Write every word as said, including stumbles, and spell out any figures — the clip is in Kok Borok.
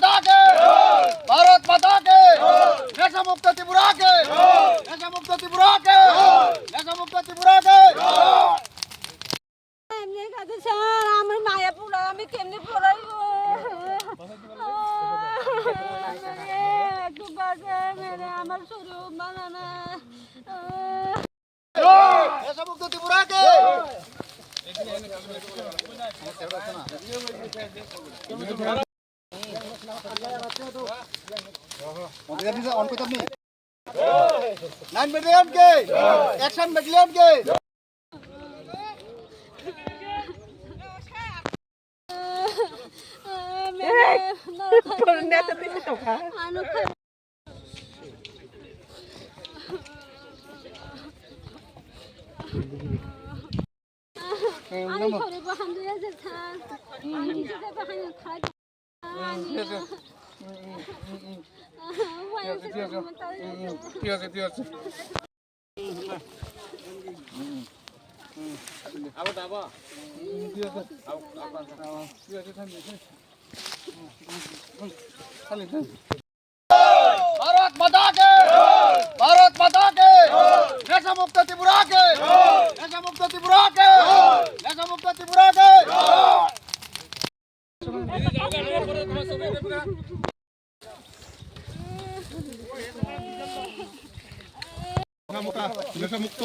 माता के, भारत माता के, नेशा मुक्त त्रिपुरा के, नेशा मुक्त त्रिपुरा के, नेशा मुक्त त्रिपुरा के। এমনি কাঁদে স্যার, আমার মায়া পোলা, আমি কেমনে পড়াইবো? একটু বাঁচা মেরে আমার শরীর বানানা। নেশামুক্ত ত্রিপুরাকে। On করতে আপনি? নাইন ব্যাটালিয়নকে, অ্যাকশন ব্যাটালিয়নকে। ঠিক আছে, ঠিক আছে। भारत माता के, भारत माता के, नेशा मुक्त त्रिपुरा के, नेशा मुक्त त्रिपुरा के, नेशा मुक्त त्रिपुरा के। নেশা মুক্ত।